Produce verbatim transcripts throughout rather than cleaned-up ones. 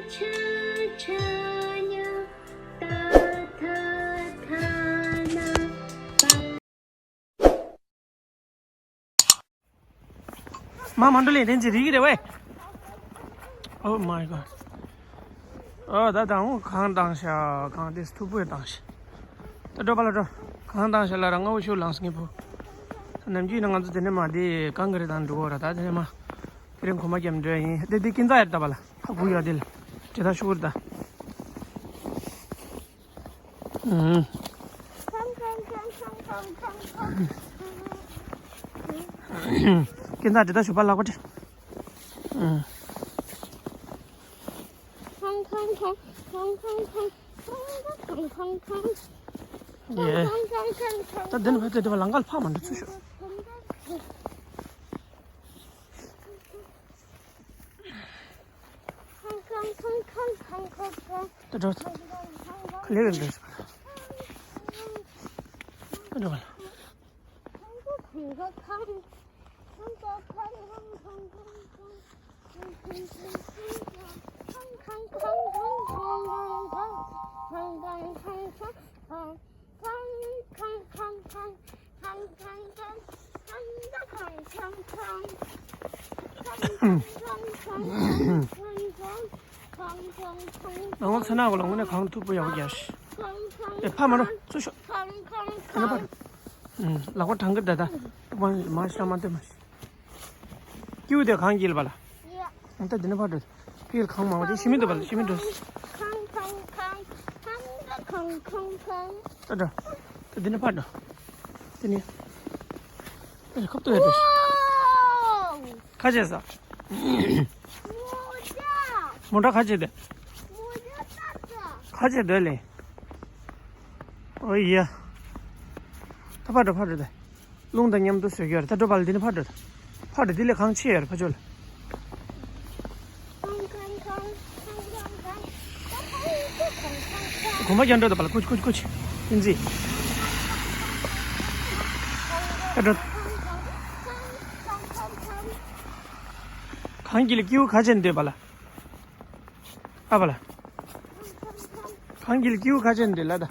མ་མ་འགྲོ་ལེ་དེ་ཚེ་རིག་གི་རེད་ཝེ། Oh my god. ཨོ་ད་ད་འོ་གང་བཏང་ཤག་གང་དེ་ཐུག་པོས་བཏང་ཤག་ད་འགྲོ་པ་ལ་འགྲོ། གང་བཏང་ཤག་ལ་ར་ང་འོ་ཤུགས་ལངས་སོང་ངས་བུ། ནམ་རྒྱུན་ན་ང་ཚོ་དེ་ནས་མ་དེ་གང་གི་རེད་དང་འགྲོ་གོ་ར་ད་དེ་ནས་མ། དེ་རིང་གོ་མ་རྒྱབ་འགྲོ་ཡིན་དེ་དེ་ཀིན་ཙ་ཡར་ད་པ་ལ་ཕ་བུ་ཡོད་དེ་ལ། དེ་ད་ཤུགས་རེད་ད། ཀིན་ཙ་དེ་ད་ཞུ་པ་ལག་པ་དེ། ཡེ། ད་འདི་ནས་ཕར་ཚུར་འགྲོ་བ་ལང་ཀ་ལ་ཕར་མ་འགྲོ་ཚུར་ཤོག་ད་འགྲོ། ཁ་ལེ་རེ་འདྲ་ཞིག་ད་འགྲོ་བ་ལ། ང་ཚོ་ཚེ་ན་གོ་ལ་དངོས་གནས་གང་ཐུག་པོ་ཡག་པོ་རྒྱག་ཤི། ཨེ་ཕ་མ་རོ་ཚུར་ཤོག་ཨ་ན་པ། ལག་པ་གྲང་གི་ད་ད། མ་མ་ཤ་མ་སྟེར་མ་ཤི། ཀིའུ་དེ་གང་གིལ་པ་ལ། ད་དེ་ནས་ཕར་འགྲོ། ཀིའུ་གང་མང་བ་དེ་ཤི་མི་འདུག་པ་ལ་ཤི་མི་འགྲོ། ཁང་ཁང་ཁང་ཁང་ཁང་ཁང་ཁང་ཁང་། ད་འགྲོ། ད་དེ་ནས་ཕར་འགྲོ། དེ་ནས། ཨེ་ཁབ་ཏུ་ཡ་འགྲོ། ཁ་ཆེ་ས། མོ་ཏྲ་ཁ་ཆེ་དེ། ཁ་ཆེ་དེ་ལེ། ཨོ་ཡ། ད་ཕར་འགྲོ་ཕར་འགྲོ་དེ། རླུང་དང་མཉམ་དུ་བཟོས་ཀྱི་ཡོད་རེད། ད་འགྲོ་བ་ལ་འདི་ནས་ཕར་འགྲོ། ཕར་འགྲོ་འདི་ལས་གང་ཆེ་ཡོད་རེད་ཕ་ཆོས་ལ། གོམ་པ་རྒྱག་འགྲོ་ད་བ་ལ་ཁུ་ཆུ་ཁུ་ཆུ་ཁུ་ཆུ། ཏིན་ཙི། ད་འགྲོ། གང་གི་ལ་ཀིའུ་ག་ཅན་འདོད་པ་ལ། ཨ་བ་ལ། གང་གི་ལ་ཀིའུ་ག་ཅན་འདོད་ལ་ད།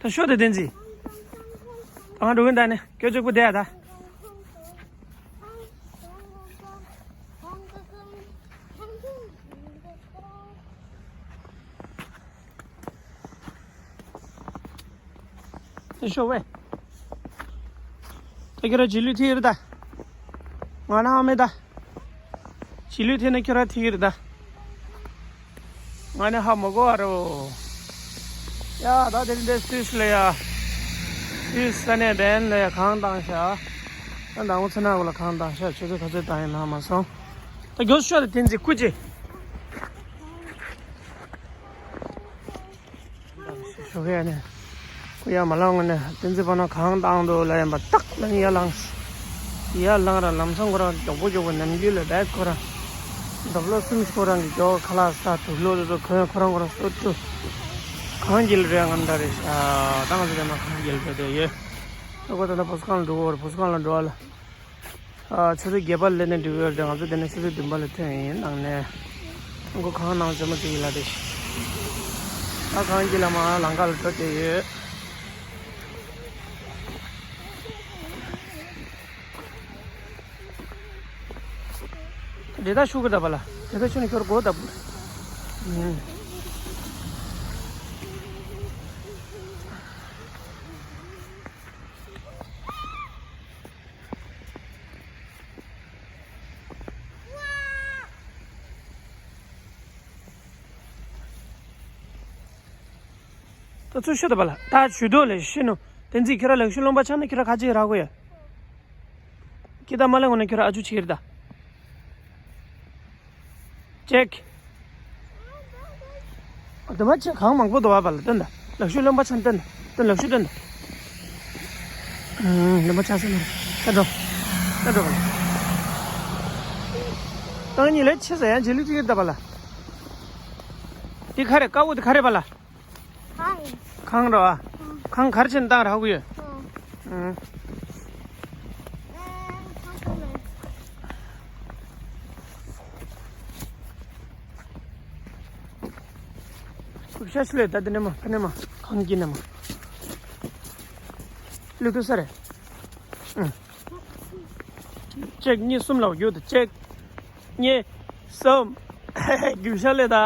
ད་ཤོ་དེ་བསྟན་ཅི། ད་ང་འགྲོ་གིན་ད་ནི་སྐྱོ་གཅིག་པུ་བསྡད་ཡ་ད། ཤོ་བས། ད་ཁྱོད་ར་རྗེས་ལུས་ཐིག་རེད་ད། ང་ན་ཨ་མེད་ད། རྗེས་ལུས་ཐེབས་ན་ཁྱོད་རང་ཐེབས་ཀྱི་རེད་ད། ང་ནི་ཧ་མ་གོ་བ་རོ། ཡ་ད་དེ་རིང་འདྲའི་སུད་སི་ལ་ཡ། སུད་སི་ས་གནས་བན་ལ་ཡ་གང་བཏང་ཤག་ད་ཟླ་ངོ་ཚེ་ན་གོ་ལ་གང་བཏང་ཤག་ཆུ་ཚོད་ག་ཚོད་བཏང་ཡིན་ལྷག་མ་སོང་། ད་མགྱོགས་ཤོག་ད་བསྟན་འཛིན་སྐུ་མཁྱེན། ཞོགས་ཀས་ནས། ཁོ་ཡར་མ་ལངས་ནས་བསྟན་འཛིན་པ་ན་གང་བཏང་འདུག་ལ་ཡིན་པ་ཏག་ལ་ཡར་ལངས། ཡར་ལངས་ར་ལམ་སང་ཁོ་རང་མགྱོགས་པོ་མགྱོགས་པོ་ནམ་རྒྱུན་ལས་བས་ཁོ་རང་། འདབ་ལོ་གསུམ་ཁོ་རང་གི་མགྱོགས་ཁ་ལག་ས་དུག་ལོ་དེ་ཚོ་གོན་ཁོ་རང་ཁོ་རང་སོ་ཏུ། གང་གིལ་རེད་ང་འདྲ་རེད་ཤག་ད་ང་ཚོ་རེད་མ་གང་གིལ་རེད་དེ་ཡོད། ཨ་ཁོ་ད་ལྟ་བུ་སི་ཁང་ལ་འགྲོ་གོ་རེད། བུ་སི་ཁང་ལ་འགྲོ་བ་ལ། ཨ་ཆུ་ཚོད་བརྒྱད་པ་ལ་སླེབས་ནས་འགྲིག་གི་ཡོད་རེད། ང་ཚོ་དེ་ནས་ཆུ་ཚོད་བདུན་པ་ལ་ཐོན་ཡིན་ནང་ནས། ཁོ་གང་ནང་བྱེད་མ་ཐུབ་ཡིན་ལ་དེ། ད་གང་གི་ལ་མ་ལང་ཀ་ལ་འགྲོ་བསྡད་ཡོད། འདྲེ་ད་ཤུགས་ཀྱི་ད་པ་ལ་འདྲེ་ད་ཤུགས་ནས་ཁྱོར་གོ་ད་པུ། ཨུམ། ད་ཚུར་ཤོད་ད་པ་ལ་ད་ཇུས་གཏོགས་ལས་ཤི་ནོ། བསྟན་འཛིན་ཁྱོད་ར་ལེགས་ཤོས་སློང་པ་ཆགས་ན་ཁྱོད་ར་ཁ་ཅིག་རག་གོ་ཡ། ཁྱེད་ད་མ་ལེན་གོ་ན་ཁྱོད་ར་ཨ་ཅུ་ཆིག་རེད་ད། ཅེག་དེ་མ་ཆེ་གང་མང་པོ་འདུག་བ་པ་ལ་སྟོན་ད། ལག་ཤུ་རློན་པ་ཆང་སྟོན་ད། སྟོན་ལག་ཤུ་སྟོན་ད། ཨུམ། རློན་པ་ཆང་སྟོན་ད། ད་འགྲོ། ད་འགྲོ་པ་ལ། ཏང་ཉིད་ལས་ཆེ་ས་ཡང་རྗེས་ལུས་ཅིག་ཡོད་ད་པ་ལ། འདི་ག་རེ་དཀར་པོ་འདི་ག་རེ་པ་ལ། གང་ཡིན། ཁང་ར་བ། ཁང་གར་ཕྱིན་བཏང་རག་གི་ཡོད། ཨང་། ཤ་ཤུ་ལས་ད་དེ་ནས་མ་ཕ་ནས་མ་ཁང་གི་ནས་མ་ལུས་དུ་ས་རེད། ཨང་། གཅིག་གཉིས་གསུམ་ལ་བརྒྱུད་དུ་གཅིག་གཉིས། གསུམ། རྒྱུག་ཤར་ལས་ད།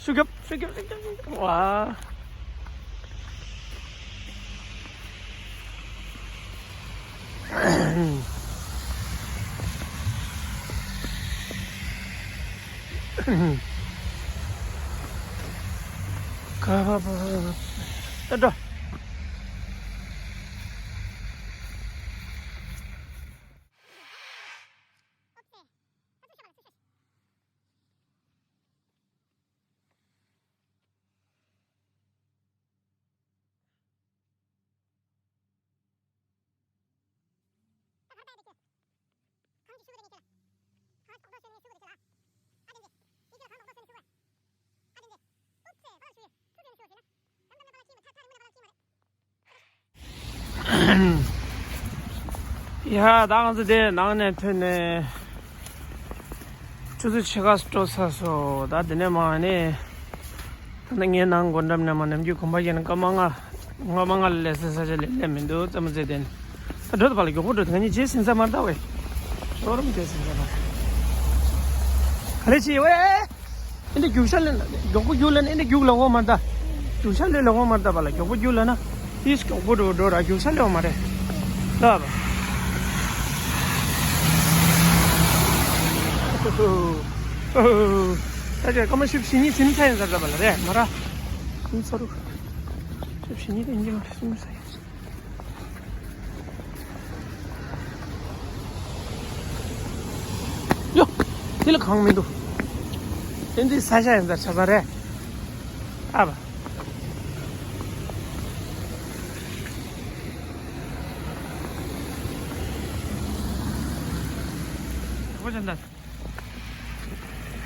ཤུགས་རྒྱོབ་ཤུགས་རྒྱོབ་ཤུགས་རྒྱོབ་ཤུགས་རྒྱོབ། ཝ། ད་འགྲོ། ཡ་ད་ང་ཚོ་དེ་ནང་ནས་ཐོན་ནས་ཆུ་ཚོད་ཕྱེད་ཀ་འགྲོ་ཚར་སོང་། ད་དེ་ནས་མ་ནས་ད་ནི་ངའི་ནང་སྒོ་འགྲམ་ནས་མ་ནམ་རྒྱུན་གོམ་པ་བརྒྱབ་ནས་སྐར་མ་ལྔ་སྔ་མ་ང་ལ་ལས་ས་ས་ཆ་ལས་ལས་མི་འདུག་རྩེད་མོ་རྩེ་དེ་ནི་ད་འགྲོ་ད་བ་ལ་མགྱོགས་པོ་འགྲོ་ད་ང་གཉིས་རྗེས་ཟིན་ས་མ་ལྟ་བས། ཤོ་རུམ་རྗེས་ཟིན་ས་མ་ག་ལེ་ཆི་ཡོད་ཨེ། ཨེ་འདི་རྒྱུག་ཤར་ལེན་མགྱོགས་པོ་རྒྱུག་ལེན་ཨེ་འདི་རྒྱུག་ལ་འོ་མ་ད། རྒྱུག་ཤར་ལེན་ལ་འོ་མ་ད་བ་ལ་མགྱོགས་པོ་རྒྱུག་ལ་ན། ཏིས་མགྱོགས་པོ་འགྲོ་འགྲོ་ར་རྒྱུག་ཤར་ལེན་འོ་མ་རེད། ལ་བ། ད་ཅག་སྐར་མ་བཞི་བཅུ་ཞེ་གཉིས་ཟིན་ཚར་ཡིན་ཟེར་ད་བ་ལ་རེད་མ་ར། ཟིན་ཚར་རུ། བཅུ་བཞི་ཉིན་དེ་ཉིན་མ་གསུམ་ས་ཡོད། ཡོ། དེ་ལ་གང་མི་འདུག་དེ་འདི་ས་ཆ་ཡིན་ཙང་ཆ་ཚང་རེད། ཨ་བ། ཁོ་ཅན་ད།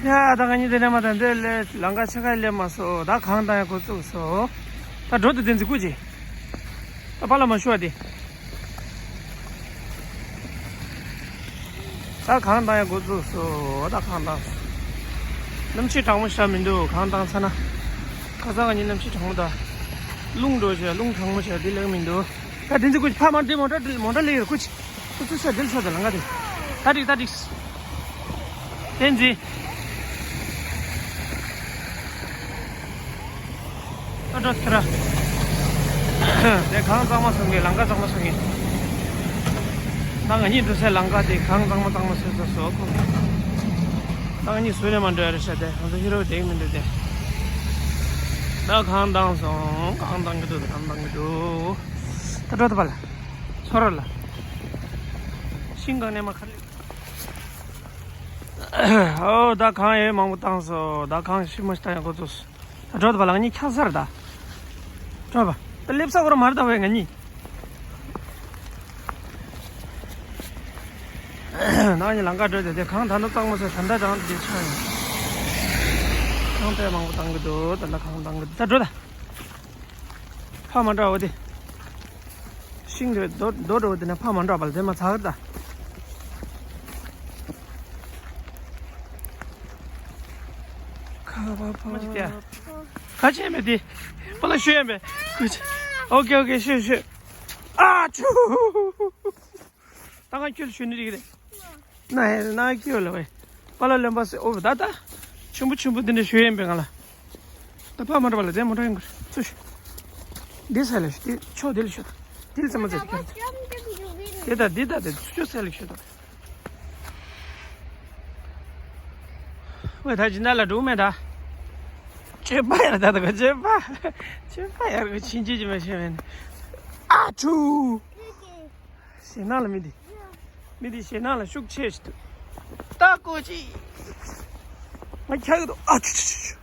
ཡ་ད་ང་གཉིས་དེ་ནས་མ་ད་འདི་ལས་ལམ་ཁ་ཕྱེད་ཀ་སླེབས་མ་སོང་། ད་གངས་བཏང་ཡ་འགོ་བཙུགས་སོང་། ད་འགྲོ་དུ་དེ་འཛི་སྐུ་ཅི། ད་པ་ལ་མ་ཤོར་བ་དེ། ད་གངས་བཏང་ཡ་འགོ་བཙུགས་སོང་། ད་གངས་བཏང་སོང་། གནམ་གཤིས་གྲང་མོ་ཤར་མི་འདུག་གངས་བཏང་ཚར་ན། ཁ་སང་ང་གཉིས་གནམ་གཤིས་གྲང་མོ་ད། རླུང་འགྲོ་བྱས་རླུང་གྲང་མོ་བྱས་དེ་ལེགས་མི་འདུག་ད་དེ་འཛི་སྐུ་ཅི་ཕ་མ་འདི་མོ་ཊ་མོ་ཊ་ལེགས་ཡོད་སྐུ་ཅི། ཏུ་ཏུ་ཤ་དིལ་ཤ་དང་ལང་ག་དེ། ད་འགྲིག་ད་འགྲིག་བསྟན་འཛིན། ཨ་འགྲོ་ཁྱེར་ར། དེ་གངས་གཙང་མ་སོང་གི་ལང་ཀ་གཙང་མ་སོང་གི་ད་ང་གཉིས་འགྲོ་སའི་ལང་ཀ་དེ་གངས་གཙང་མ་གཙང་མ་སོང་ས་སོ་ཁོ། ད་ང་གཉིས་སུ་ནས་མ་འགྲོ་ཡ་རེད་ཤ་དེ་ང་ཚོ་ཧི་རོ་བདེ་གི་མི་འདུག་དེ། ད་གངས་བཏང་སོང་གངས་བཏང་གི་འདུག་གངས་བཏང་གི་འདུག་ད་འགྲོ་ད་པ་ལ། ཚོ་ར་ལ། ཤིང་གང་ནས་མ་ཁ་ལེ། ཨོ་ད་གངས་ཡོད་མང་པོ་བཏང་སོང་། ད་གངས་ཤི་མ་ཤི་ད་ཡང་འགོ་ཚུགས་སོང་། ད་འགྲོ་ད་པ་ལ་ང་གཉིས་ཁྱག་ས་རེད་ད། འགྲོ་པ། ད་སླེབས་ས་གོ་ར་མ་རེད་ད་བས་ང་གཉིས། ནང་ཉིད་ལང་ཀ་འགྲོ་དེ་དེ་གངས་ད་ནོ་གཙང་མ་སོ་ད་ད་གྲང་དེ་ཆགས་ཡོད། གངས་དཔེ་མང་པོ་བཏང་གི་འདུག་ད་ལ་གངས་བཏང་གི་འདུག་ད་འགྲོ་ད། ཕ་མ་འདྲ་བ་དེ། ཤིང་དེ་རྡོ་རྡོ་འདྲ་བ་དེ་ནས་ཕ་མ་འདྲ་བ་ལ་དེ་མ་ཚར་ད། ཁ་བ་ཕ་མ་ཅིག་དེ། ཁ་ཆེ་མེད་དེ། པ་ལ་ཤོད་ཡ་མེད། ཁ་ཆེ། ཨོ་ཀེ་ཨོ་ཀེ་ཤོད་ཤོད། ཨ་ཆུ། ད་ང་ཁྱོད་ཤོད་ནི་རིག་རེད། ན་ཧེ་ན་ཁྱོད་ལ་བས། པ་ལ་ལེན་པ་སེ་ཨོ་ད་ད། ཆུན་པོ་ཆུན་པོ་འདི་འདྲ་ཞུ་ཡིན་པས་ང་ལ། ད་ཕ་མ་འདྲ་བ་ལ་དེ་མོ་འདྲ་ཡིན་དགོས་ཚུ་ཞུ། འདི་ས་ལ་ཞུ་དེ་ཕྱོགས་དེ་ལ་ཞུ་ད། དེ་ལ་ཙམ་མ་ཚད་ཁྱེར། དེ་ད་འདི་ད་དེ་ཚུ་ཆོ་ས་ལ་ཞུ་ད། ཝེ་ད་ཇི་ན་ལ་འགྲོ་མེད་ད། ཆོས་པ་ཡར་ད་ད་ག་ཆོས་པ། ཆོས་པ་ཡར་ག་ཕྱིན་ཅི་ཅི་མ་ཤེས་མེད། ཨ་ཆུ། ཞེད་སྣང་ལ་མི་འདི། མི་འདི་ཞེད་སྣང་ལ་ཤུགས་ཆེ་ཞིག་འདུག་ད་ཀོ་ཅི། ང་ཁྱག་གི་འདུག་ཨ་ཆུ་ཆུ་ཆུ་ཆུ།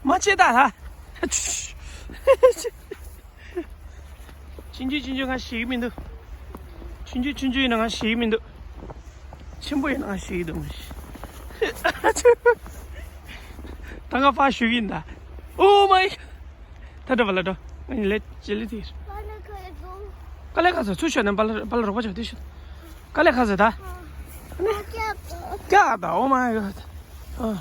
མ་ཆེ་ད་ཧ། ཨ་ཆུ་ཆུ་ཆུ། ཆུང་ཆུང་ཆུང་ཆུང་ང་ཞེད་ཀྱི་མི་འདུག་ཆུང་ཆུང་ཆུང་ཆུང་ཡིན་ན་ང་ཞེད་ཀྱི་མི་འདུག་ཆེན་པོ་ཡིན་ན་ང་ཞེད་ཀྱི་འདུག་ཨ་ཆུ། ད་ང་ཕར་ཞུ་གི་ཡིན་ད། Oh my god. ད་འགྲོ་བ་ལ་འགྲོ། ཨ་ནི་ལེ་ཅི་ལི་དེ། དཀའ་ལས་ཁག་ཟེར་ཚུར་ཤོད་ནས་པ་ལ་པ་ལ་རོགས་པ་བྱ་དེ་ཤོད། དཀའ་ལས་ཁག་ཟེར་ད། ཀྱ་ད། Oh my god. ཨ།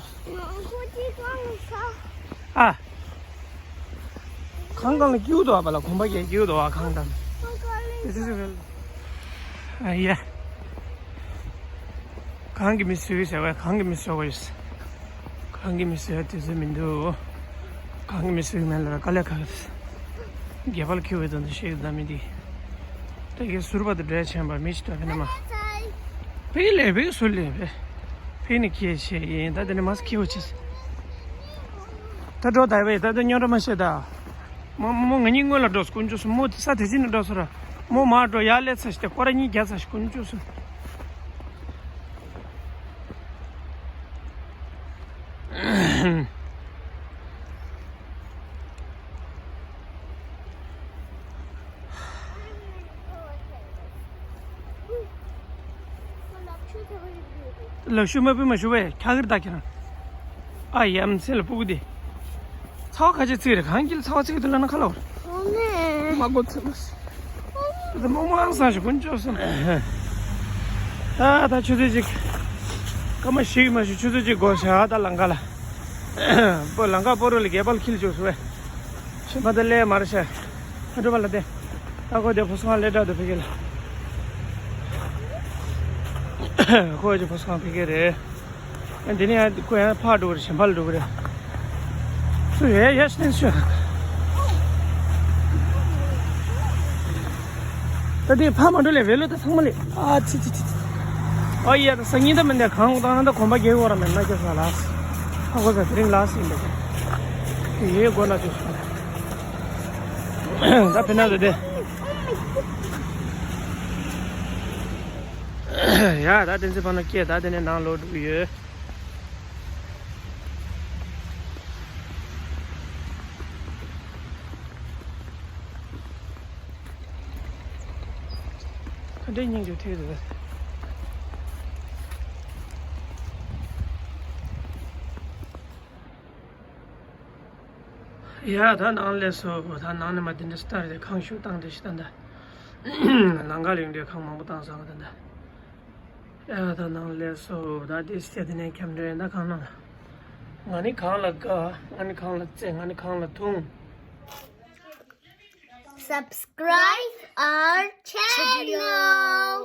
ཨ། ཁང་ཁང་ལ་སྐྱིད་འདུག་ཨ། པ་ལ་གོམ་པ་རྒྱག་སྐྱིད་འདུག་ཨ། ཁང་དང་། This is real. ཨ་ཡ། གང་གི་མི་སུས་ཟེར་བས། གང་གི་མི་སུ་ཡོད། གང་གི་མི་སུ་ཡོད་དེ་ཚོ་མི་འདུག་གང་གི་མི་སུ་མེད་ལ་དཀའ་ལས་ཁག་རྒྱལ་པར་ཁྱེར་བའི་དོན་དུ་ཤེས་ད་མི་འདི། ད་གི་ཟུར་པ་དུ་འདྲ་ཆེན་པ་མི་ཞིག་ད་ཕེ་ན་མ། ཕེ་ལེ་ཕེ་ཟུར་ལེ་ཕེ། ཕེ་ནི་ཁྱེད་ཆེ་ཡིན། ད་དེ་ནི་མ་སི་ཁྱེར་བ་ཆེ། ད་འགྲོ་ད་བས། ད་ད་ཉོ་འགྲོ་མ་ཤེས་ད། མོ་མོ་ང་གཉིས་སྔོན་ལ་འགྲོ་སྐུ་མཆུ་སུ་མོ་དེ་ས་དེ་ཅི་ནས་འགྲོ་སོ་ར། མོ་མ་འགྲོ་ཡ་ལེ་ཚ་ཞིག་དེ་སྐོར་གཉིས་རྒྱ་ཚ་ཞིག་སྐུ་མཆུ་སུ། ལག་ཤུ་མ་བུ་མ་ཞུ་བས་ཁྱག་གིར་བདག་ཁྱེད་རང་། ཨ་ཡམ་སེ་ལ་སྤུ་གུ་དེ། ཚ་བ་ཁ་ཆེ་ཚིག་རེད། གང་གིལ་ཚ་བ་ཚིག་དེ་ལ་ན་ཁ་ལོར། མ་གོ་ཚེ་མ་སི། དེ་མོ་མང་སང་ཞིག་ཀུན་ཅོ་སོང་། ད་ད་ཆུ་ཚོད་གཅིག་སྐར་མ་ཞིག་མ་ཞིག་ཆུ་ཚོད་གཅིག་འགོར་ཤག་ད་ལང་ཀ་ལ། པོ་ལང་ཀ་པོ་རོ་ལ་རྒྱལ་པར་ཁིལ་ཅོ་སོང་བས། ཤི་མ་ད་ལེ་མར་ཤ། ཨ་འགྲོ་བ་ལ་དེ། ཨ་ཁོ་དེ་ཕོ་སོང་ལེ་དྲག་དུ་ཕེ་གེ་ལ། ཁོ་ཅི་ཕོ་སོང་ཕེ་གེ་རེད། ཨ་འདི་ནི་ཡང་ཁོ་ཡང་ཕར་འགྲོ་གི་རེད། གཞན་པ་ལ་འགྲོ་གི་རེད། སུ་ཡ་ཡ་ཤི་ནས་ཤོད། ད་དེ་ཕ་མ་འགྲོ་ལེ་བེ་ལོ་ད་ཚང་མ་ལེ། ཨ་ཙི་ཙི་ཙི་ཙི། ཨ་ཡ་ད་སང་ཉིན་ད་མི་འདི་གང་འོང་ད་ན་ད་གོམ་པ་རྒྱག་གི་འོ་ར་མེད་ན་ཁྱོད་ས་ལ། ཨ་ཁོ་ས་དེ་རིང་ལ་སི་ཡིན་པ་ཁྱོད་ཡེ་གོ་ན་ཅོ་སོང་། ད་ཕེ་ན་ད་དེ། ཡ་ད་དེ་ཚེ་ཕ་ན་སྐྱེ་ད་དེ་ནས་ནང་ལོག་འགྲོ་གི་ཡོད། ག་འདྲའི་སྙིང་རྗེ་ཐེབས་འདུག་ཡ་ད་ནང་སླེབས་སོང་། ད་ནང་ནས་མ་དེ་འདྲ་སྟར་དེ་ཁང་ཤུགས་བཏང་དེ་ཞིག་ད་ད། ལང་ཀ་ལིང་འདྲའི་ཁང་མང་པོ་བཏང་སོང་ད་ད། ཡ་ད་ནང་སླེབས་སོང་། ད་དེ་སྟེ་དེ་ནས་ཁྱམས་འདྲ་ཡིན་ད་ཁང་ནང་། ང་ནི་གང་ལ་དགའ། ང་ནི་གང་ལ་བརྩེ། ང་ནི་གང་ལ་དུང་། Subscribe our channel.